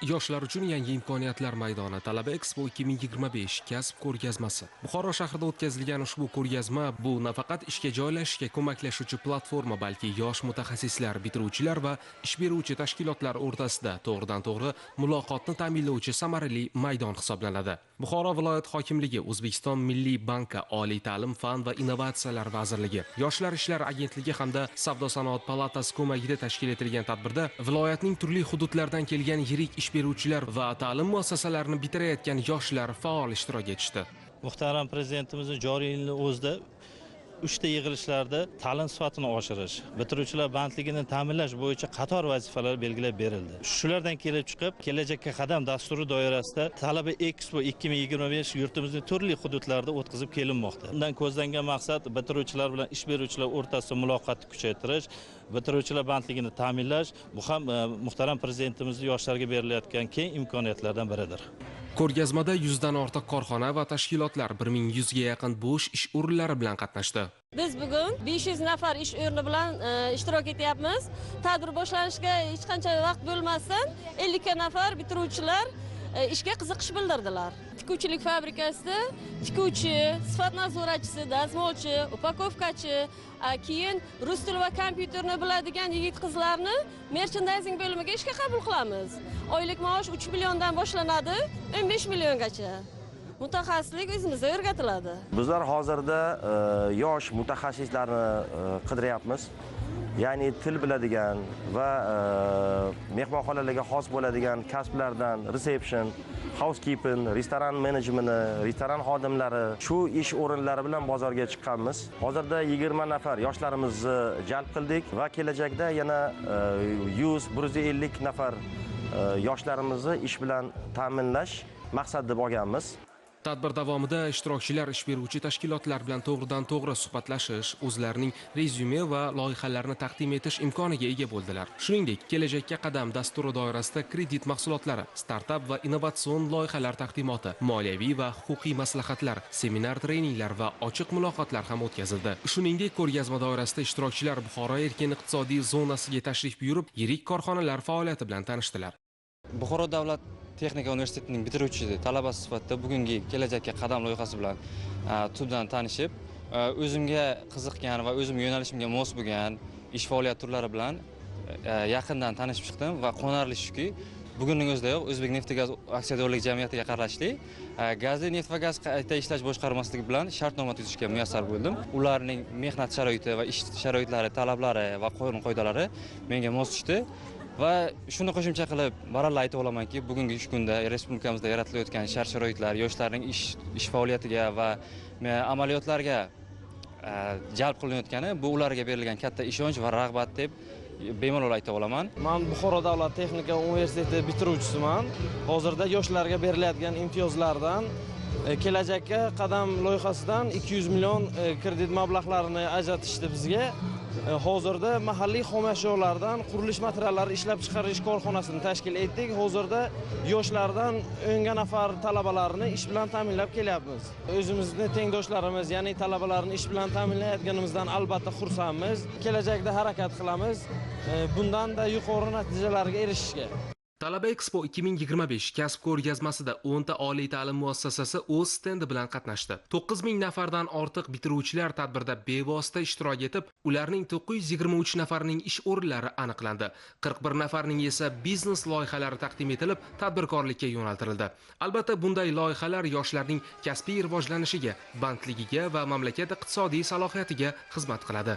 Yoshlar uchun yangi imkoniyatlar maydoni Talaba Expo 2025 kasb ko'rgazmasi. Buxoro shahrida o'tkazilgan ushbu ko'rgazma bu nafaqat ishga joylashishga ko'maklashuvchi platforma, balki yosh mutaxassislar, bitiruvchilar va ish beruvchi tashkilotlar o'rtasida to'g'ridan-to'g'ri muloqotni ta'minlovchi samarali maydon hisoblanadi. Buxoro viloyat hokimligi, O'zbekiston Milliy banki, Oliy ta'lim, fan va innovatsiyalar vazirligi, Yoshlar ishlari agentligi hamda Savdo-sanoat palatasi ko'magida tashkil etilgan tadbirda viloyatning turli hududlaridan kelgan yirik ish beruvchilar va ta'lim muassasalarini bitirayotgan yoshlar faol ishtirok etishdi. Muhtaram Prezidentimizning joriy yilning o'zida 3 ta yig'ilishlarda ta'lim sifatini oshirish, bitiruvchilar bandligini ta'minlash bo'yicha qator vazifalar belgilab berildi. Shulardan kelib chiqib, Kelajakka qadam dasturi doirasida Talaba Expo 2025 yurtimizning turli hududlarida o'tkazib kelinmoqda. Undan ko'zlangan maqsad bitiruvchilar bilan ish beruvchilar o'rtasida muloqotni kuchaytirish, bitiruvchilar bandligini ta'minlash. Bu ham muhtaram Prezidentimizning yoshlarga berilayotgan keng imkoniyatlardan biridir. Ko'rgazmada 100 dan ortiq korxona va tashkilotlar 1100 ga yaqin bo'sh ish o'rinlari bilan qatnashdi. Biz bugun 500 nafar ish o'rni bilan ishtirok etyapmiz. Tadbir boshlanishiga hech qancha vaqt bo'lmasdan 50 nafar bitiruvchilar ishga qiziqish bildirdilar. Tikuvchilik fabrikasida tikuvchi, sifat nazoratchisi, dazmolchi, upakovkachi, keyin rus tili va kompyuterni biladigan yigit qizlarni merchandayzing bo'limiga ishga qabul qilamiz. Oylik maosh 3 milliondan boshlanadi, 15 milliongacha. Mutaxassislik o'zimizda o'rgatiladi. Bizlar hozirda yosh mutaxassislarni qidiryapmiz. Ya'ni til biladigan va mehmonxonalarga xos bo'ladigan kasblardan reception, housekeeping, restoran menejmenti, restoran xodimlari, shu ish o'rinlari bilan bozorga chiqqanmiz. Hozirda 20 nafar yoshlarimizni jalb qildik va kelajakda yana 100-150 nafar yoshlarimizni ish bilan ta'minlash maqsad deb olganmiz. Tadbir davomida ishtirokchilar ish beruvchi tashkilotlar bilan to'g'ridan-to'g'ri suhbatlashish, o'zlarining rezyume va loyihalarini taqdim etish imkoniga ega bo'ldilar. Shuningdek, Kelajakka qadam dasturi doirasida kredit mahsulotlari, startap va innovatsion loyihalar taqdimoti, moliyaviy va huquqiy maslahatlar, seminar treninglar va ochiq muloqotlar ham o'tkazildi. Shuningdek, ko'rgazma doirasida ishtirokchilar Buxoro erkin iqtisodiy zonasiga tashrif buyurib, yirik korxonalar faoliyati bilan tanishdilar. Buxoro davlat texnika universitetining bitiruvchisi talabasi sifatida bugungi Kelajakka qadam loyihasi bilan tubdan tanishib, o'zimga qiziqqan va o'zim yo'nalishimga mos bo'lgan ish faoliyat turlari bilan yaqindan tanishib chiqdim va quvonarli shuki, bugunning o'zidayoq O'zbekneftgaz aksiyadorlik jamiyatiga qarashli gazli neft va gaz qayta ishlash boshqarmasligi bilan shartnoma tuzishga muyassar bo'ldim. Ularning mehnat sharoiti va ish sharoitlari, talablari va qonun qoidalari menga mos tushdi. Va shuni qo'shimcha qilib baralla ayta olamanki, bugungi kunda respublikamizda yaratilayotgan shart-sharoitlar yoshlarning ish faoliyatiga va amaliyotlarga jalb qilinayotgani bu ularga berilgan katta ishonch va rag'bat deb bemalol ayta olaman. Men Buxoro davlat texnika universiteti bitiruvchisiman. Hozirda yoshlarga berilayotgan imtiyozlardan Kelajakka qadam loyihasidan 200 million kredit mablag'larini ajratishdi bizga. Hozirda mahalliy xomashyolardan qurilish materiallari ishlab chiqarish korxonasini tashkil etdik. Hozirda yoshlardan 10 nafar talabalarni ish bilan ta'minlab kelyapmiz. O'zimizni tengdoshlarimiz, ya'ni talabalarni ish bilan ta'minlayotganimizdan albatta xursandmiz. Kelajakda harakat qilamiz, bundan da yuqori natijalarga erishishga. Talaba Expo 2025 kasb ko'rgazmasida 10 ta oliy ta'lim muassasasi o'z stendi bilan qatnashdi. 9000 nafardan ortiq bitiruvchilar tadbirda bevosita ishtirok etib, ularning 923 nafarining ish o'rinlari aniqlandi. 41 nafarining esa biznes loyihalari taqdim etilib, tadbirkorlikka yo'naltirildi. Albatta, bunday loyihalar yoshlarning kasbiy rivojlanishiga, bandligiga va mamlakat iqtisodiy salohiyatiga xizmat qiladi.